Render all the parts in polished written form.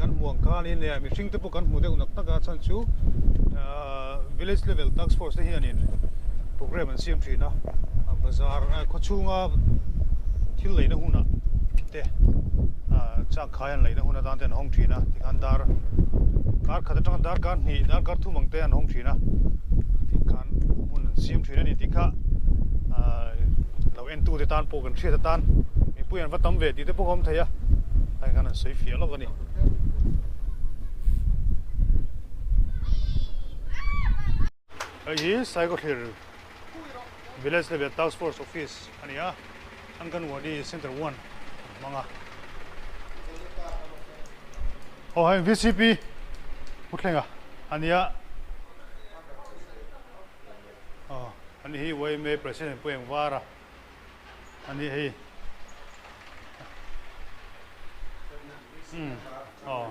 Kan hmuh ang khanin leh mihring te pawh kan hmu deuh nak tak a chhan chu village level task force te hianin program an siam thin a bazar khawchhunga thil leina hunah te changkhai an leina hun atan te an hawng thin a tikhan dar kar khat atanga darkar hnih darkar thum ang te an hawng thin a tikhan hmun an siam thin a ni tih kha lo entute tan pawh kan hriat atan mipui an va tam ve tih te pawh a awm thei a hei khan an sawi fiah lawk a ni. Hei hi Saikawthlir Village Level Task Force Office a ni a, Anganwadi Center One an hmang a. Aw hei VCP Puthlenga a ni a. Aw ani hi YMA President Pu Engvara a ni hei. Umm aw.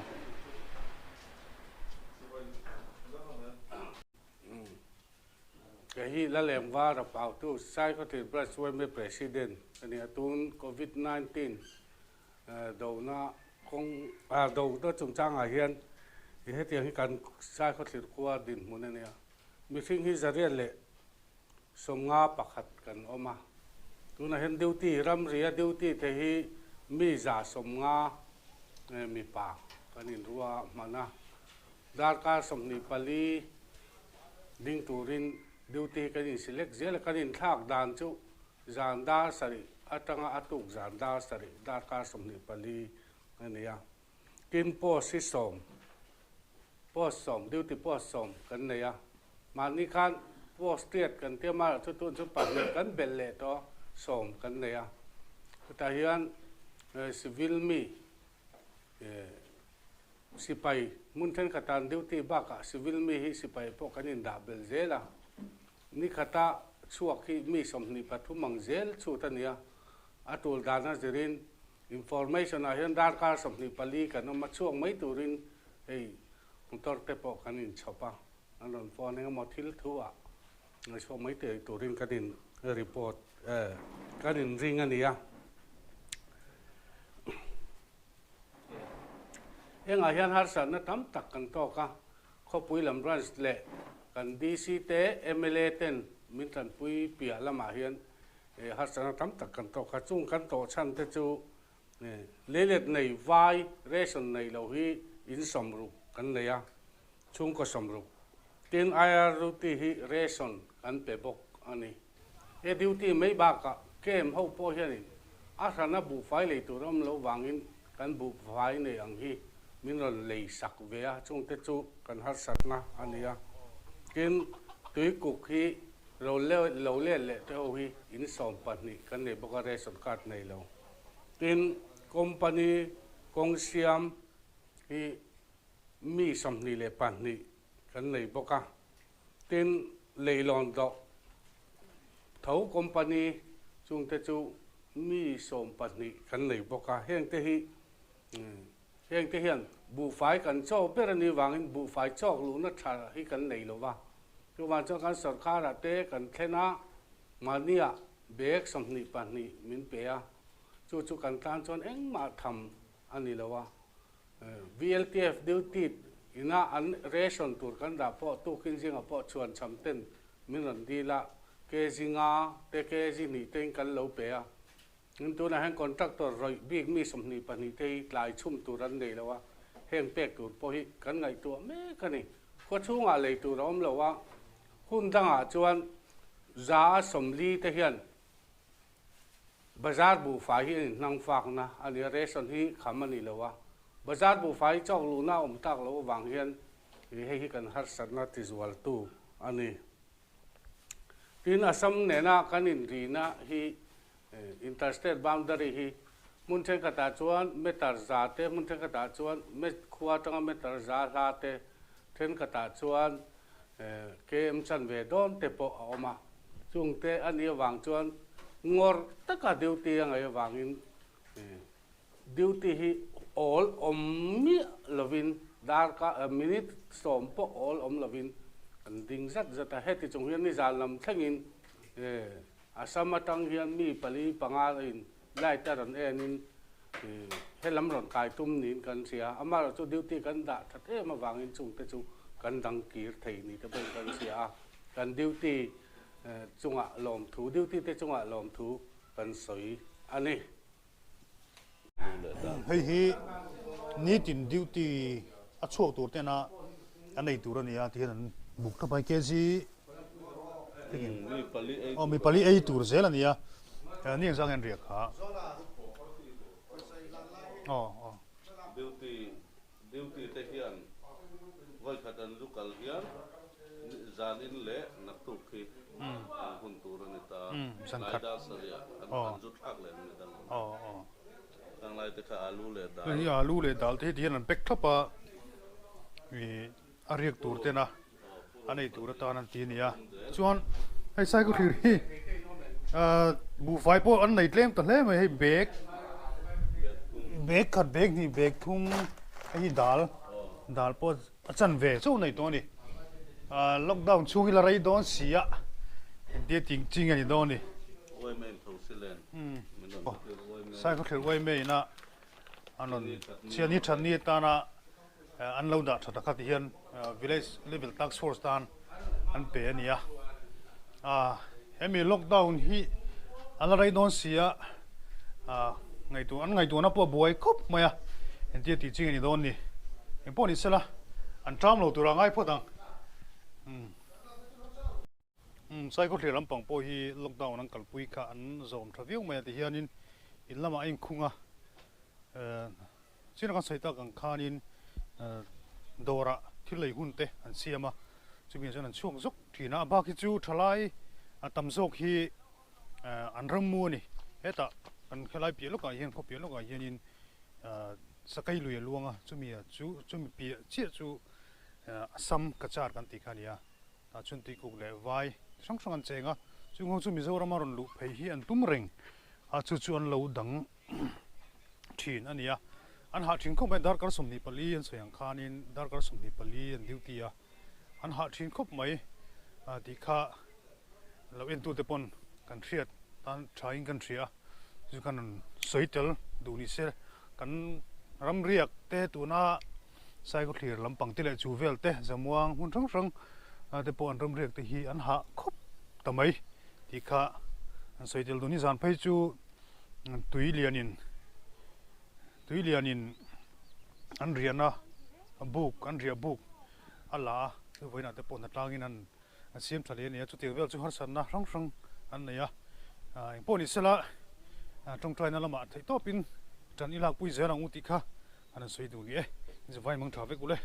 Kei hi Laleng Vara Pautu Saikawthil Branch YMA President a ni a, tun Covid 19 Dona kawng ah dona chungchangah hian i hetiang hi kan Saikhawthlir khua dinhmun a nia. Mihring hi 151 kan awm a. Tunah hian duty ramria duty te hi mi 150 mipa kan inrua hman a. Darkar 24 ding turin duty hi kan in select zel a, kan inthlak dan chu Zan dar sarih atanga a tuk zan dar sarih darkar 24 a ni a. Tin, post hi sawm, post sawm, duty post sawm kan nei a. Mahni khan post tiat kan tia mahla chu tun chu pahnih kan belh leh tawh sawm kan nei a. Chutah hian civil mi sipai hmun thenkhatah duty bakah civil mi hi sipai pawh kan indah belh zel a. Ni khata chhuak hi mi 23 ang zel chhut a ni a, a tul dana zirin information ah hian darkar 24 kan awm a, chhuak mai turin hei motor te pawh kan inchhawp a, an rawn phone eng emaw thil thu ah chhuak mai turin kan in report kan in ring a ni a. Hengah hian harsatna tam tak kan tawk a, Khawpui lam branch leh kan DC te mla ten min tanpui piah lamah hian harsatna tam tak kan tawk a, chung kan tawh chhan te chu leilet nei vai ration nei lo hi in 60 kan nei a, chhungkaw 60. Tin IRUT hi ration kan pe bawk a ni. He duty mai bakah camp ho pawh hianin a hrana buhfai lei tur awm loh vangin kan buhfai nei ang hi min rawn lei sak ve a, chungte chu kan harsatna a ni a. Tin, tuikuk hi lo lo let leh te ho hi in 12 kan nei bawk a, ration card nei lo. Tin, company kawng siam hi mi 22 kan nei bawk a. Tin, leilawn dawh tho company chungte chu mi 12 kan nei bawk a, hengte hi hengte hian buhfai kan chawk ber a nih vangin buhfai chawk luhna tha hi kan nei lo va. Chuvang chuan kan sorkarah te kan thlen a, mahniah bag 22 min pe a, chu chu kan tan chuan engmah tham a ni lo a. VLTF duty ina an ration tur kan dah pawh tukin zingah pawh chhuan cham ten min rawn dil a, kg nga te kg hnih te in kan lo pe a. Tin tunah hian contractor rawih bik mi 22 te hi tlai chhum tur an nei lo a, heng pek tur pawh hi kan ngaihtuah mek a ni. Khua chhungah lei tur a awm lo a, hun dangah chuan 40% te hian Bazar buhfai hi an inhnang fakna a ni a, ration hi kham a ni lo a. Bazar buhfai hi chawk luhna a awm tak loh avang hian hei hi kan harsatna tizualtu a ni. Tin, Assam nena kan inrina hi interstate boundary hi hmun thenkhatah chuan meter za te, hmun thenkhatah chuan khua atanga meter za hla te, thenkhatah chuan KM chanve dawn te pawh a awm a, chungte a nih avang chuan ngawrh taka duty a ngaih avangin duty hi awl awm miah lovin darkar minute 10 pawh awl awm lovin kan ding zat zat a, heti chung hian nizan lam thlengin Assam atang hian mi pali panga in light a rawn enin. Helam rawn kai tum niin kan hria. Amaherawhchu duty kan dah that em avangin chungte chu kan dang kir thei ni te pawhin kan hria a. Kan duty chungah lawmthu, duty te chungah lawmthu kan sawi a ni. Hei hi nitin duty a chhuak tur tena an ei tur a ni a ti hian an buk thlap a, kg aw mi pali ei tur zel a ni a, ni engzah nge an riak kha aw aw. Duty Duty te hian vawikhat an zu kal hian zanin leh naktuk hi an hun tur a ni ta. Tlai dar sarih ah an zu thlak leh ni dang ang. Khang lai te kha alu leh dal. Hei alu leh dal te hi ti hian an pack thlap a, ih a riak tur tena a nei tur atan an ti a ni a. Chuan hei cycle thlir hi buhfai pawh an nei tlem ta hle mai hei bag bag khat bag hnih bag thum hei hi dal dal pawh a chan ve chauh nei tawh a ni lockdown chhung hi la rei dawn si a engtia tih ching a ni dawn a ni cycle thlir uaime ina an rawn chhiat ni that ni atana An lo dah tha takha ti hian village level task force tan an pe a ni a. Hemi lockdown hi a la rei dawn si a, ngaihtuah an ngaihtuahna pawh a buai khawp mai a, entir tih ching a ni dawn ni. Eng pawh ni sela an ṭam lo tura ngai phawt ang. Saikawthlir lampang pawh hi lockdown an kalpui kha an zawm tha viau mai a ti hianin in lamah a inkhung a, Chin kan sawi tak ang khanin dawrah thil lei hun te an siam a, chumi ah chuan an chhuak zawk thin a, a bak hi chu thalai a tam zawk hi an ram mu a ni. Hetah kan helai piah lawkah hian khaw piah lawkah hianin Sakai lui a luang a, chumi ah chu chumi piah chiah chu Assam Cachar kan tih kha a ni a, tah chuan tuikuk leh vai hrang hrang an cheng a, chung ho chu Mizorama rawn luh phei hi an tum reng a, chu chu an lo dang thin a ni a, an hah thin khawp mai, darkar 24 an sawi ang khanin darkar 24 an duty a, an hah thin khawp mai tih kha lo entute pawn kan hriat tan thain kan hria a, chu khan rawn sawi tel duh ni se, kan ram riak te tuna Saikawthlir lampang te leh chu vel te Zamuang hmun hrang hrang te pawh an ram riak te hi an hah khawp ta mai tih kha an sawi tel duh ni, zan phei chu. Tui lianin tui lianin an riahna buk an riah buk a la a chu vawiinah te pawh hnatlangin an an siam tha leh a ni a chutiang vel chu harsatna hrang hrang an nei a engpawh ni sela tawngtaina lamah theih tawpin tan i lakpui zel ang u tih kha an han sawi duh ni e vai mang tha vek u le.